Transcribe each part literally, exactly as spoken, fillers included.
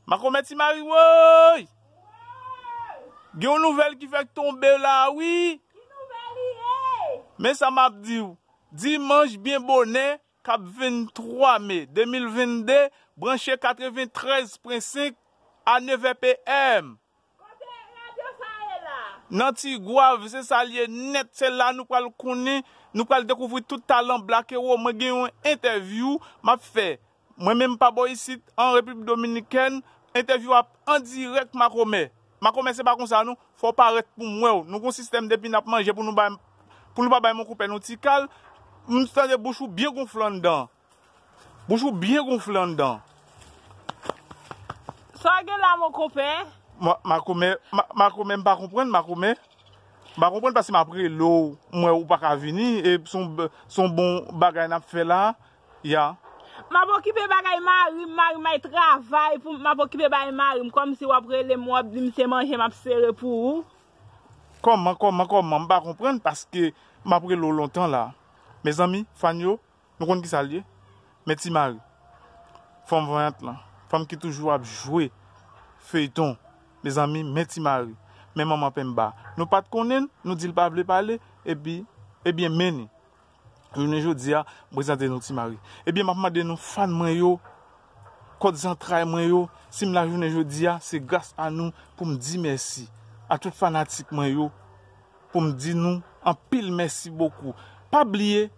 Makomè Ti Mari, woy! Gen yon nouvèl ki fèk tonbe la, wi. Ki nouvèl li ye? Men sa m ap di w. Dimanch byen bonè, k ap venntwa me de mil vennde, branche katreventrèz pwen senk a nevè P M. Kote radyo sa ye la? Nan Tigwav, se sa l ye nèt, se la nou pral konnen, nou pral dekouvri tout talan Black Hero. Mwen gen yon entèvyou m ap fè. Mwen menm pa bò isit, an Repiblik Dominikèn, entèvyou ap an dirèk makomè. Makomè se pa konsa non, fò w parèt pou m wè w. Nou gon sistèm depi n ap manje pou nou bay, pou nou pa bay mon konpè nou ti kal, m tande bouch ou byen gonfle anndan. Bouch ou byen gonfle anndan. Sa w gen la, mon konpè? Ma-, makomè, ma-, makomè m pa konprann, makomè. M pa konprann paske m ap rele w, m wè ou pa ka vini, e se yon b-, se yon bon bagay n ap fè la. Ya. M ap okipe bagay mari m, mari m al travay pou m, m ap okipe bagay mari m, kòmsi w ap rele m, w ap di m se manje m ap sere pou ou. Kòman, kòman, kòman? M pa konprann paske m ap rele w lontan la. Mezanmi, fan yo, nou konn kisa l ye? Men Ti Mari. Fanm vanyant lan. Fanm ki toujou ap jwe feyton. Mezanmi, men Ti Mari. Men manman Penmba. Nou pa t konnen l, nou di l pa vle pale, epi, ebyen, men ni. Jounen jodi a, m prezante nou Ti Mari. Ebyen, m ap mande nou, fan mwen yo, kòd zantray mwen yo, si m la jounen jodi a, se gras a nou pou m di mèsi a tout fanatik mwen yo, pou m di nou anpil mèsi bokou. Pa bliye,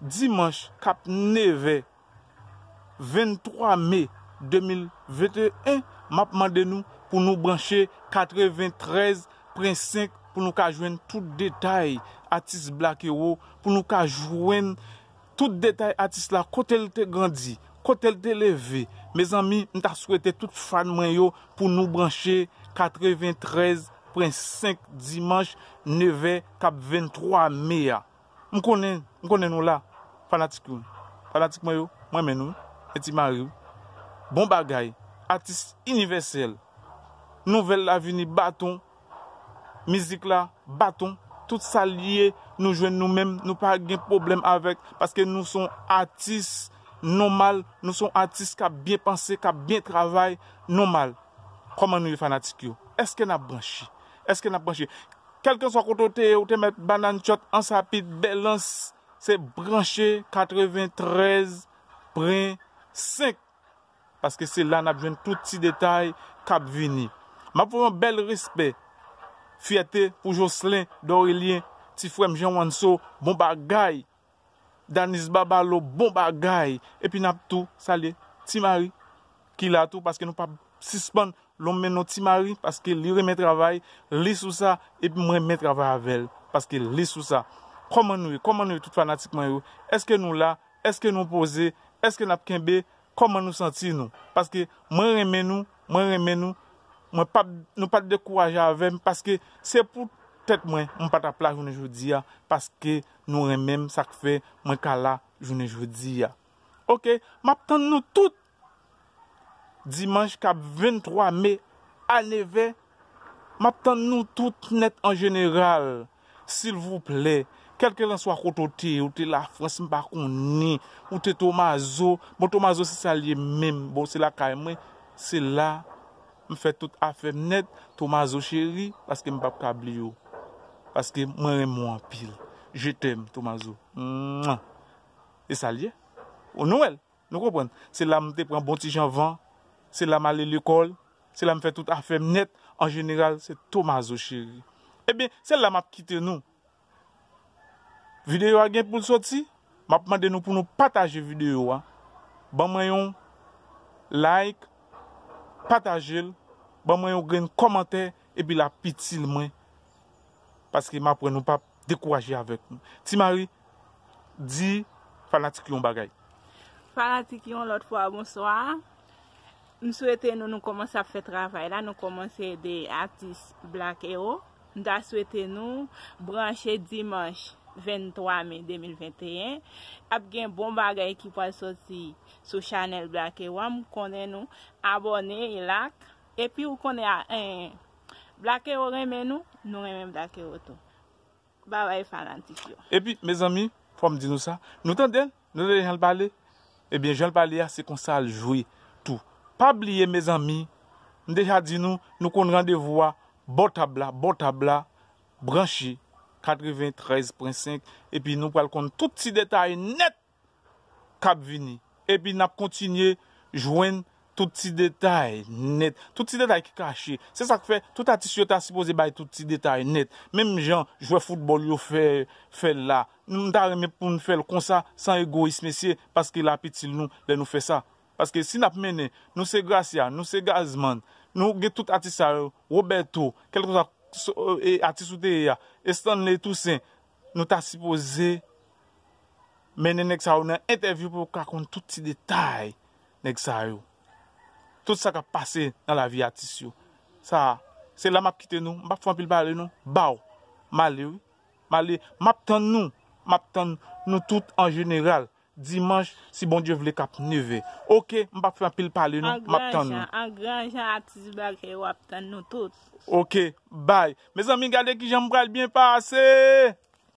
dimanch k ap nevè, venntwa me de mil venteyen, m ap mande nou pou nou branche katreventrèz pwen senk pou nou ka jwenn tout detay atis Black Hero, pou nou ka jwenn tout detay atis la, kote l te grandi, kote l te leve. Mezanmi, m ta swete tout fan mwen yo pou nou branche katreventrèz pwen senk dimanch nevè k ap venntwa me a. M konnen, m konnen nou la, fanatik yo. Fanatik mwen yo, m renmen nou, men Ti Mari. Bon bagay, atis inivèsèl. Nouvèl la vini baton, mizik la baton, tout sa l ye, nou jwenn nou menm, nou pa gen pwoblèm avèk, paske nou se yon atis nòmal, nou se yon atis k ap byen panse, k ap byen travay, nòmal. Kòman nou ye fanatik yo? Èske n ap branche? Èske n ap branche? Kèlkeswa kote w te ye, ou te mèt banann tchòt, ansapit, bèlans, se branche katreventrèz pwen senk. Paske se la n ap jwenn tout ti detay k ap vini. M ap voye yon bèl respè, fyète pou Jocelyn Dorelien, ti frè m Jean Wanso, bon bagay. Danis Babalo, bon bagay. Epi n ap tou salye Ti Mari, ki la tou, paske nou p ap sispann lonmen non Ti Mari, paske li renmen travay, li sou sa, epi mwen renmen travay avè l, paske li sou sa. Kòman nou ye? Kòman nou ye, tout fanatik mwen yo? Èske nou la? Èske nou poze? Èske n ap kenbe? Kòman nou santi nou? Paske mwen renmen nou, mwen renmen nou, mwen p ap, nou pa t dekouraje avè m, paske se pou tèt mwen, mwen pa t ap la jounen jodi a, paske nou renmen m, sa k fè mwen ka la jounen jodi a. Oke, m ap tann nou tout dimanch k ap venntwa me a nevè. M ap tann nou tout nèt an jeneral. Silvouplè, kèlkelanswa kote w te ye, ou te Lafrans, m pa konnen, ou te Tomazo. Bon, Tomazo se sa l ye menm. Bon, se lakay mwen, se la m fè tout afè m nèt, Tomazo cheri, paske m p ap ka bliye w. Paske mwen renmen w anpil. Je t'aime, Tomazo. Mwa. E sa l ye. Ou nou wè l. Nou konprann? Se la m te pran bon ti jan van, se la m ale lekòl, se la m fè tout afè m nèt. An jeneral, se Tomazo cheri. Ebyen, se la m ap kite nou. Videyo a gen pou l soti, m ap mande nou pou nou pataje videyo a. Ban mwen yon like, pataje l, ban mwen yon grenn kòmantè, epi l ap itil mwen. Paske m ap wè nou p ap dekouraje avèk nou. Ti Mari, di fanatik yo yon bagay. Fanatik yo yon lòt fwa, bonswa. M swete nou, nou kòmanse ap fè travay la, nou kòmanse ede atis Black Hero. M ta swete nou branche dimanch venntwa me de mil venteyen. Ap gen bon bagay ki pral soti sou chanèl Black Hero a. M konnen nou abòne, e like. Epi ou konnen a, en, Black Hero renmen nou, nou renmen Black Hero tou. Babay fanatik yo. Epi, mezanmi, fò m di nou sa. Nou tande l? Nou tande jan l pale? Ebyen, jan l pale a, se konsa l jwe tou. Pa bliye, mezanmi, m deja di nou, nou konn randevou a, bò tab la, bò tab la, branche katreventrèz pwen senk, epi nou pral konn tout ti detay nèt k ap vini. Epi n ap kontinye jwenn tout ti detay nèt, tout ti detay ki kache. Se sa k fè tout atis yo ta sipoze bay tout ti detay nèt. Menm jan jwè foutbòl yo fè, fè l la. M ta renmen pou n fè l konsa, san egoyis, mesye, paske l ap itil nou lè nou fè sa. Paske si n ap mennen, nou se Gracia, nou se Gazman, nou gen tout atis sa yo, Roberto, kèlkeswa so- e, atis ou te ye a, Stanley Toussaint, nou ta sipoze mennen nèg sa yo nan entèvyou pou yo ka konn tout ti detay nèg sa yo. Tout sa k ap pase nan lavi atis yo. Sa, se la m ap kite nou. M p ap fè anpil pale non. Baw, m ale wi. M ale, m ap tann nou. M ap tann nou tout an jeneral. Dimanch, si Bondye vle, k ap nevè. Oke, m p ap fè anpil pale non. M ap tann nou. An gran jan, atis bagay, w ap tann nou tout. Oke, bay. Mezanmi, gade kijan m pral byen pase.